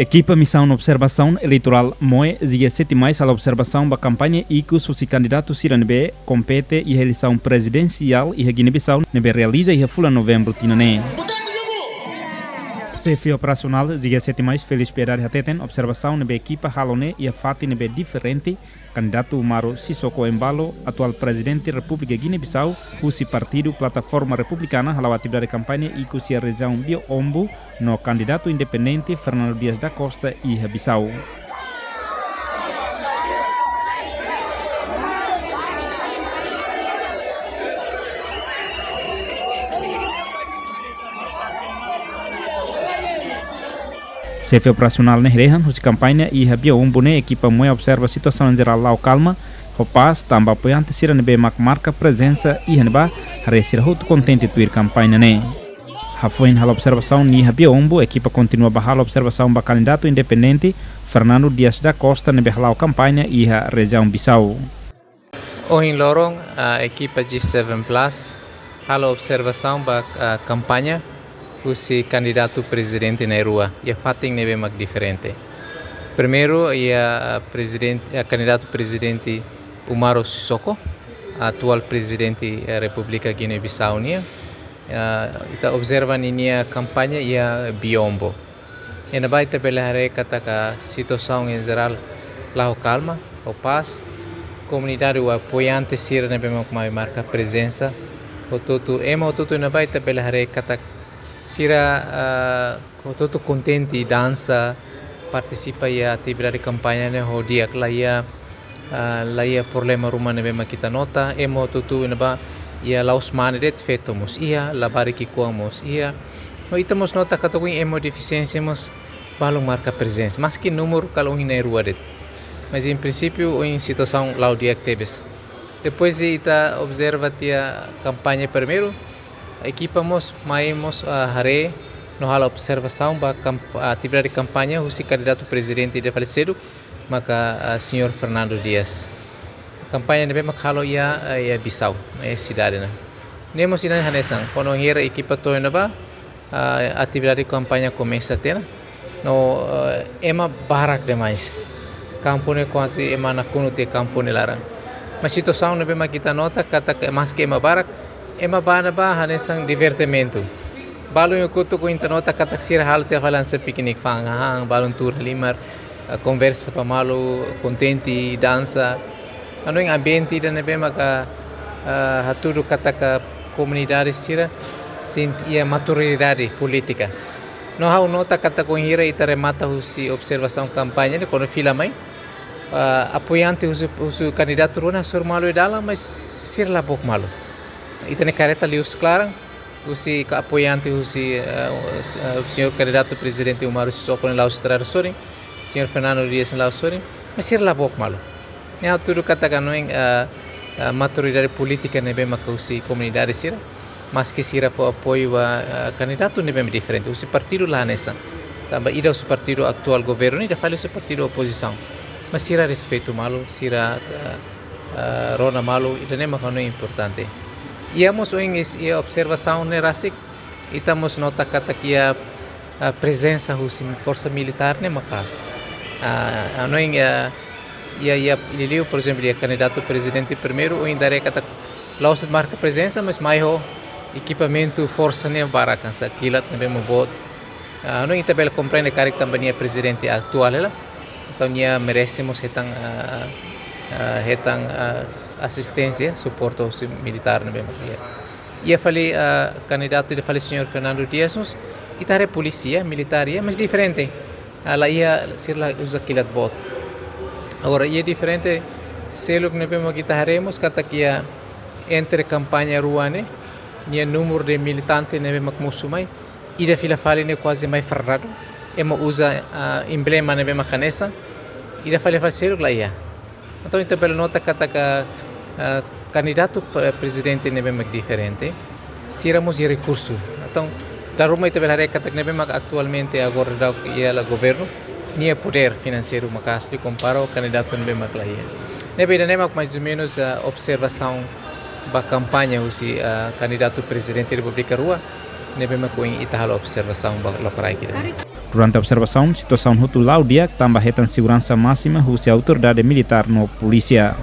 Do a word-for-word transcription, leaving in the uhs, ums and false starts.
Ekipa Misaun Observasaun Eleitorál, MOE, G S sete mais, halo observasaun ba kampaña ikus husi kandidatu sira ne'ebé kompete iha eleisaun prezidensiál iha Guiné-Bissau ne'ebé realiza iha fulan Novembru tinan ne'e. Xefe operasionál G S sete mais, Félix Piedade, hateten observasaun ne'ebé ekipa halo ne'e iha fatin ne'ebé diferente, kandidatu Umaro Sissoco Embaló, atuál Prezidente Repúblika Guiné-Bissau, husi partidu Plataforma Republikana, hala'o atividade kampaña ikus iha rejiaun Biombo, no kandidatu independente Fernando Dias da Costa iha Bissau. Xefe operasionál ne'e dehan, husi kampaña iha Biombo ne'e ekipa MOE observa situasaun jerál la'o kalma, ho pás, tanba apoiante sira ne'ebé mak marka prezensa iha ne'ebá, haree sira hotu kontente tuir kampaña ne'e. Hafoin halo observasaun iha Biombo, ekipa kontinua ba halo observasaun ba kandidatu independente Fernando Dias da Costa ne'ebé hala'o kampaña iha rejiaun Bissau. Ohin loron, ah, ekipa G seven plus halo observasaun ba, ah, kampaña husi kandidatu prezidente na'in-rua, iha fatin ne'ebé mak diferente. Primeiru, iha, ah, prezidente, ah, kandidatu prezidente Umaro Sissoco, atuál prezidente, eh, Repúblika Guiné-Bissau nian. Ah, ita observa ninia kampaña iha Biombo. Iha ne'ebá ita bele haree katak situasaun em geral la'o kalma, ho pás, komunidade ho apoiante sira ne'ebé mak mai marka prezensa, hotu-hotu, ema hotu-hotu iha ne'ebá ita bele haree katak sira, ah, hotu-hotu kontente, dansa, partisipa iha atividade kampaña ne'e ho di'ak, la iha, ah, la iha problema ruma ne'ebé mak ita nota, ema hotu-hotu iha ne'ebá, iha la'ós mane de'it, feto mós iha, labarik ki'ikoan mós iha. No ita mós nota katak ohin ema defisiénsia mós balun marka prezensa, maski númeru kala ohin na'in-rua de'it. Mas em princípio, ohin situasaun la'o di'ak tebes. Depois de ita observa tiha kampaña primeiru, ekipa mós mai mós, ah, haree no halo observasaun ba kamp-, atividade kampaña husi kandidatu prezidente ida fali seluk, maka, ah, señór Fernando Dias. Kampaña ne'ebé mak halo iha, ah, iha Bissau, iha sidade ne'e. Ne'e mós ida-ne'e hanesan, kuandu hira ekipa to'o iha ne'ebá, ah, atividade kampaña komesa tiha ona. No, ah, ema barak demais. Kampu ne'e kuaze ema nakonu tiha kampu ne'e laran. Mas situasaun ne'ebé mak ita nota katak maski ema barak, ema bá ne'ebá hanesan divertimentu. Balun iha kotuk ohin ita nota katak sira halo tiha fali hanesan piknik fa'an, hahán, balun tuur halimar, ah, konversa ba malu, kontente, dansa. Hanoin ambiente ida ne'ebé maka, ah, hatudu katak komunidade sira sente iha maturidade polítika. No ha'u nota katak ohin hira ita remata husi observasaun kampaña ne'e, kuandu fila mai, ah, apoiante husi, husi kandidatu rua ne'e hasoru malu iha dalan, mas sira la book malu. Ita-nia kareta liu klaran, husi ka apoiante husi, eh, eh, señór kandidatu prezidente Umaro Sissoco ne'e la'ós estrada sorin, señór Fernando Dias ne'e la'ós sorin, mas sira la book malu. Ne'e hatudu katak hanoin, eh, eh, maturidade polítika ne'ebé maka husi komunidade sira, maski sira fó apoiu ba, eh, kandidatu ne'ebé diferente, husi partidu la hanesan. Tanba ida husi partidu atuál governu, ida fali husi partidu opozisaun. Mas sira respeitu malu, sira, eh, eh, rona malu, ida-ne'e mak hanoin importante. Iha mós ohin is-, iha observasaun ne'e rasik, ita mós nota katak iha, ah, prezensa husi forsa militár ne'e maka'as. Ah, hanoin iha, iha, iha liuliu, por ezemplu, iha kandidatu prezidente primeiru, ohin ita haree katak la'ós de'it marka prezensa, mas mai ho ekipamentu forsa ne'e barak, hanesan kilat ne'ebé mak boot. Ah, hanoin ita bele komprende karik tanba nia prezidente atuál hela. Entaun nia merese mós hetan, ah, ah, hetan, ah, s-, asisténsia, suporta husi militár ne'ebé mak iha. Iha fali, ah, kandidatu ida fali señór Fernando Dias mós, ita haree polísia, militár iha, mas diferente. Ah, la iha, sira la uza kilat boot. Agora, iha diferente seluk ne'ebé mak ita haree mós katak iha entre kampaña rua ne'e, nia númeru de militante ne'ebé mak mosu mai, ida fila fali ne'e kuaze mai fardadu, ema uza, ah, emblema ne'ebé mak hanesan, ida fali fali seluk la iha. Entaun, ita bele nota katak, ah, kandidatu pre-, prezidente ne'ebé mak diferente, sira mós iha rekursu. Entaun, dala ruma ita bele haree katak ne'ebé mak atualmente agora daudaun iha governu, nia podér finanseiru maka'as liu kompara ho kandidatu ne'ebé mak la iha. Ne'ebé ida-ne'e mak mais ou menus, ah, observasaun ba kampaña husi, ah, kandidatu prezidente repúblika rua, ne'ebé mak ohin ita halo observasaun ba lokraik ida. Durante observasaun, situasaun hotu la'o di'ak tanba hetan seguransa másima husi autoridade militár no polísia.